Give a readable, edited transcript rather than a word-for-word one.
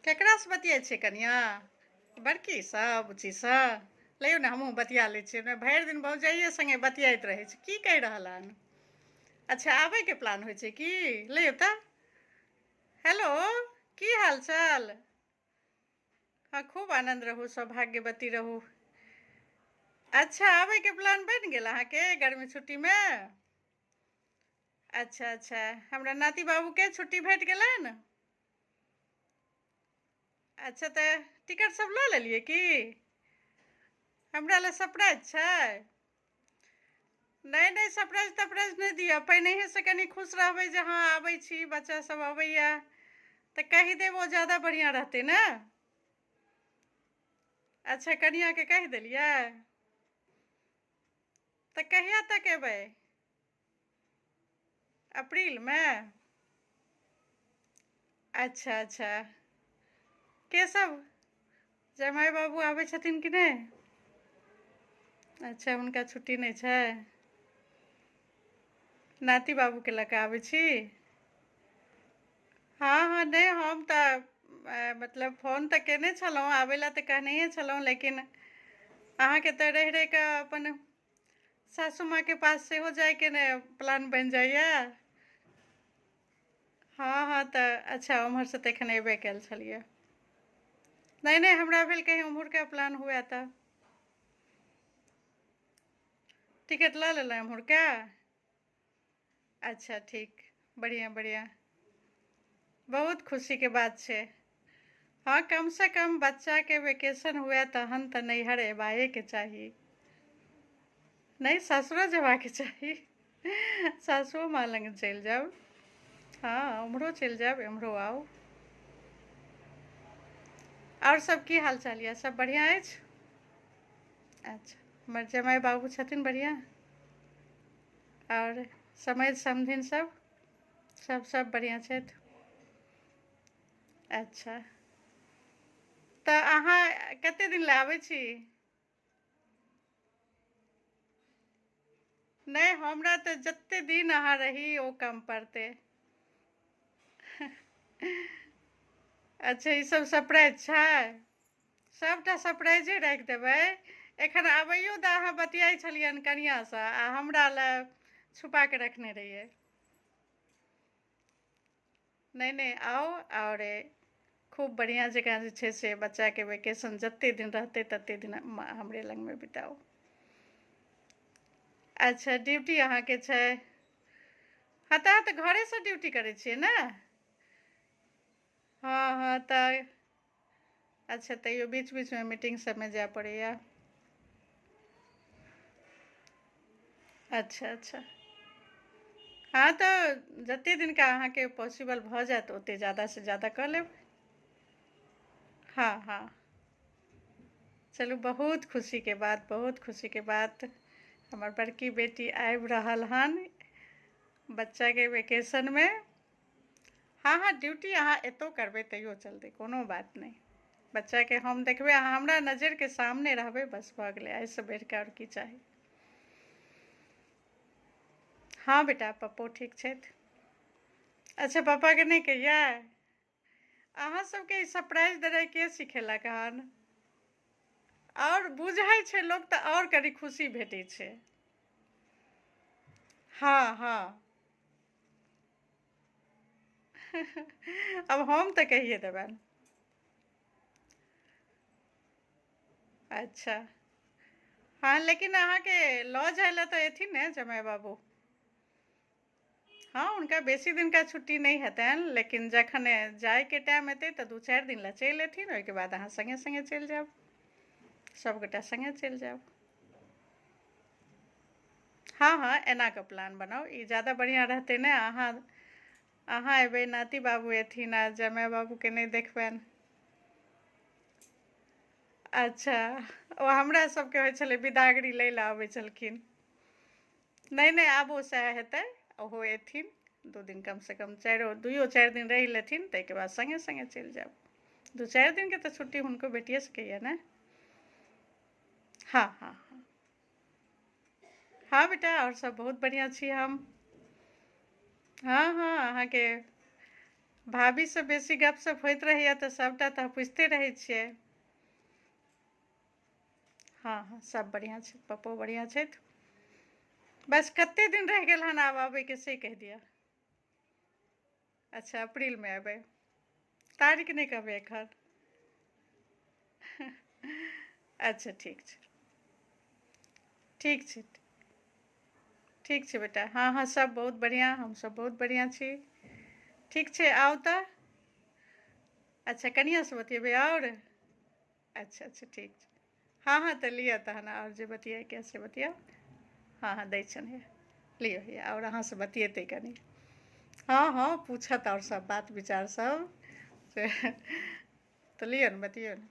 केकरासँ बतियाइ छियै कनिया? बड़कीसँ, बुच्चीसँ? लैयौ ने हमहूँ बतिया लै छियै। नहि भरि दिन भौजाइए सङ्गे बतियाइत रहै छै। की कहि रहल हन? अच्छा आबैके प्लान होइ छै की? लैयौ तऽ। हेलो, की हाल चाल? हँ, खूब आनन्द रहू, सौभाग्यवती रहू। अच्छा आबैके प्लान बनि गेल अहाँके गर्मी छुट्टीमे? अच्छा अच्छा, हमरा नाती बाबूके छुट्टी भेट गेलनि? अच्छा तऽ टिकट सब लऽ लेलियै की? हमरा लए सरप्राइज छै? नहि नहि, सरप्राइज तप्राइज नहि दिअ, पहिनहिएसँ कनि खुश रहबै जे हँ आबै छी, बच्चा सब अबैया तऽ कहि देब, ओ ज्यादा बढ़िआँ रहतै ने। अच्छा कनिआँके कहि देलियै? तऽ कहिया तक एबै? अप्रीलमे? अच्छा अच्छा, के सब जमाइ बाबू आबै छथिन कि नहि? अच्छा हुनका छुट्टी नहि छै? नाती बाबूके लऽ कऽ आबै छी? हँ हँ, नहि हम तऽ मतलब फोन तऽ केने छलहुँ, आबै लए तऽ कहनहिए छलहुँ, लेकिन अहाँके तऽ रहि रहि कऽ अपन सासू माँके पास सेहो जाइके ने प्लान बनि जाइए। हँ हँ, तऽ अच्छा ओम्हरसँ तऽ एखन अयबे कयल छलियै। नहि नहि, हमरा भेल कहीं ओम्हुरका प्लान हुए तऽ। टिकट लऽ लेलहुँ एम्हुरका? अच्छा ठीक, बढ़िआँ बढ़िआँ, बहुत खुशीके बात छै। हँ, कमसँ कम बच्चाके वेकेशन हुए तहन तऽ नैहर अयबाएके चाही। नहि, सासुरो जेबाके चाही, सासुओ माँ लग चलि जायब। हँ, उम्हरो चलि जायब, एम्हरो आउ। आओर सब की हाल चाल यऽ? सब बढ़िआँ अछि? अच्छा, हमर जमाइ बाबू छथिन बढ़िआँ? आओर समधि समधिन सब सब सब बढ़िआँ छथि? अच्छा तऽ अहाँ कते दिन लए आबै छी? नहि, हमरा तऽ जते दिन अहाँ रही ओ कम पड़तै। अच्छा ई सब सरप्राइज छै? सबटा सरप्राइजे राखि देबै। एखन आबैयो तऽ अहाँ बतियाइ छलियनि कनियाँसँ आ हमरा लए छुपा कऽ रखने रहियै। नहि नहि, आउ आओर खूब बढ़िआँ जकाँ जे छै से बच्चाके वेकेशन जते दिन रहतै तते दिन हमरे लगमे बिताउ। अच्छा ड्यूटी अहाँके छै? हँ, तऽ अहाँ तऽ घरेसँ ड्यूटी करै छियै ने? हँ हँ, तऽ अच्छा तैयो बीच बीचमे मीटिंग सबमे जाय पड़ैया? अच्छा अच्छा, हँ तऽ जते दिनका अहाँके पॉसिबल भऽ जायत ओते ज्यादासँ ज्यादा कऽ लेब। हँ हँ, चलू बहुत खुशीके बात, बहुत खुशीके बात। हमर बड़की बेटी आबि रहल हन बच्चाके वेकेशनमे। हँ हँ, ड्यूटी अहाँ एतौ करबै तैयो चलतै, कोनो बात नहि। बच्चाके हम देखबै, अहाँ हमरा नजरिके सामने रहबै, बस भऽ गेलै। एहिसँ बढ़िकऽ आओर की चाही? हँ बेटा, पप्पो ठीक छथि। अच्छा पप्पाके नहि कहियै? अहाँ सबके ई सरप्राइज देनाइ के सिखेलक हन? आओर बुझै छै लोक तऽ आओर कनि खुशी भेटै छै। हँ हँ, आब हम तऽ कहिए देबनि। अच्छा हँ, लेकिन अहाँके लऽ जाय लए तऽ एथिन ने जमाय बाबू? हँ, हुनका बेसी दिनका छुट्टी नहि हेतनि, लेकिन जखन जायके टाइम एतै तऽ 2-4 दिन लए चलि एथिन, ओहिके बाद अहाँ सङ्गे सङ्गे चलि जायब, सभगोटा सङ्गे चलि जायब। हँ हँ, एना कऽ प्लान बनाउ, ई ज्यादा बढ़िआँ रहतै ने। अहाँ अहाँ एबै, नाती बाबू एथिन आ जमाय बाबूके नहि देखबनि। अच्छा, ओ हमरा सबके होइ छलै, बिदागरी लै लए अबै छलखिन। नहि नहि, आब ओ सएह हेतै, ओहो एथिन 2 दिन कमसँ कम, चारिओ दुइयो चारि दिन रहि लेथिन, ताहिके बाद सङ्गे सङ्गे चलि जायब। 2-4 दिनके तऽ छुट्टी हुनको भेटिए सकैए ने। हँ हँ हँ हँ बेटा, आओर सब बहुत बढ़िआँ छी हम। हँ हँ, अहाँके भाभीसँ बेसी गपशप होइत रहैया तऽ सभटा तऽ पुछिते रहै छियै। हँ हँ, सब बढ़िआँ छै, पप्पो बढ़िआँ छथि। बस कते दिन रहि गेल हन आब आबैके से कहि दिअ। अच्छा, अप्रीलमे एबै? तारीख नहि कहबै एखन? अच्छा, ठीक छै, ठीक छै, ठीक छै बेटा। हँ हँ, सब बहुत बढ़िआँ, हमसभ बहुत बढ़िआँ छी। ठीक छै, आउ तऽ। अच्छा, कनिआँसँ बतियेबै आओर? अच्छा अच्छा, ठीक छै। हँ हँ, तऽ लिअ तहन आओर जे बतियाके से बतियाउ। हँ हँ, दै छियनि, हे लिअ, हे आओर अहाँसँ बतियेतै कनि। हँ हँ, पूछत आओर सब बात विचार सब से, तऽ लिअ ने, बतियौ ने।